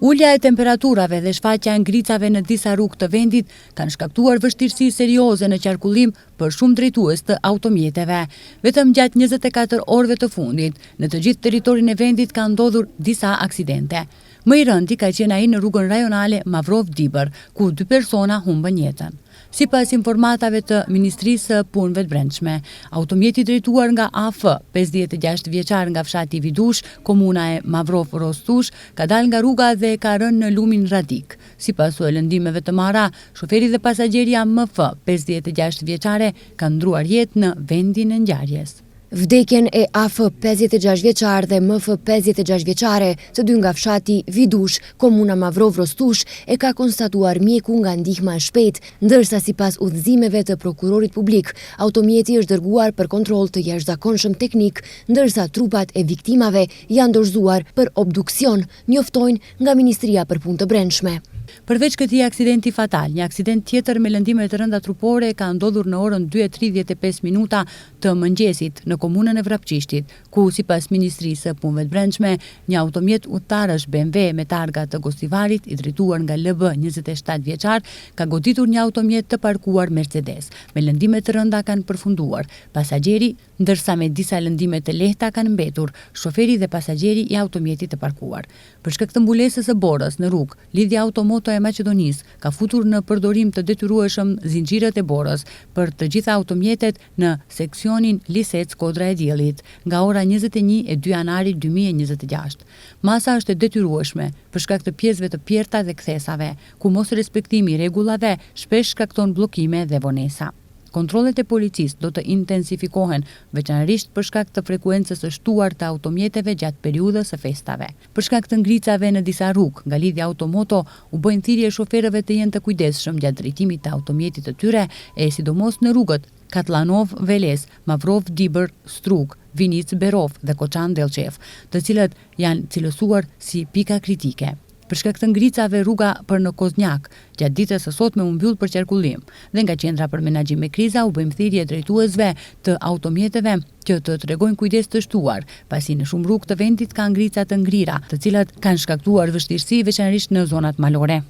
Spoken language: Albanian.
Ulja e temperaturave dhe shfaqja e ngricave në disa rrugë të vendit kanë shkaktuar vështirësi serioze në qarkullim për shumë drejtues të automjeteve. Vetëm gjatë 24 orëve të fundit, në të gjithë territorin e vendit kanë ndodhur disa aksidente. Më i rëndi ka qenë ai në rrugën rajonale Mavrovë-Dibër, ku dy persona humbën jetën. Sipas informatave të Ministrisë së Punëve të Brendshme, automjeti i drejtuar nga AF, 56 vjeçar nga fshati Vidush, komuna e Mavrovë-Rostush, ka dalë nga rruga dhe ka rënë në lumin Radikë. Si pasojë e lëndimeve të marra, shoferi dhe pasagjerja MF, 56 vjeçare, kanë ndërruar jetë në vendin e ngjarjes. Vdekjen e AF 56 vjeçar dhe MF 56 vjeçare, të dy nga fshati Vidush, komuna Mavrovë Rostush, e ka konstatuar mjeku nga ndihma e shpejtë, ndërsa sipas udhëzimeve të prokurorit publik, automjeti është dërguar për kontroll të jashtëzakonshëm teknik, ndërsa trupat e viktimave janë dorëzuar për obduksion, njoftojnë nga Ministria për Punë të Brendshme. Përveç këtij aksidenti fatal, një aksident tjetër me lëndime të rënda trupore ka ndodhur në orën 2:35 minuta të mëngjesit në komunën e Vrapçishtit, ku sipas Ministrisë së Punëve të Brendshme, një automjet udhëtarësh BMW me targa të Gostivarit i drejtuar nga LB 27 vjeçar ka goditur një automjet të parkuar Mercedes. Me lëndime të rënda kanë përfunduar pasagjeri, ndërsa me disa lëndime të lehta kanë mbetur shoferi dhe pasagjeri i automjetit të parkuar. Për shkak të mbulesës së borës në rrugë, Lidhja Automoto e Maqedonisë ka futur në përdorim të detyrueshëm zinxhirët e borës për të gjitha automjetet në seksionin Lisec Kodra e Diellit, nga ora 21 e 2 janarit 2026. Masa është e detyrueshme për shkak të pjesëve të pjerrta dhe kthesave, ku mosrespektimi i rregullave shpesh shkakton bllokime dhe vonesa. Kontrollet e policisë do të intensifikohen, veçanërisht për shkak të frekuencës së shtuar të automjeteve gjatë periudhës së festave. Për shkak të ngricave në disa rrugë, nga Lidhja Automoto u bëjnë thirrje shoferëve të jenë të kujdesshëm gjatë drejtimit të automjetit të tyre e sidomos në rrugët Katllanovë, Veles, Mavrovë, Dibër, Strugë, Vinicë, Berovë dhe Koçan Dellçevë, të cilët janë cilësuar si pika kritike. Për shkak të ngricave rruga për në Koznjak, gjatë ditës së sotme u mbyll për qarkullim dhe nga Qendra për Menaxhim me Kriza u bëjmë thirrje drejtuesve të automjeteve që të tregojnë kujdes të shtuar, pasi në shumë rrugë të vendit ka ngrica të ngrira, të cilat kanë shkaktuar vështirësi veçanërisht në zonat malore.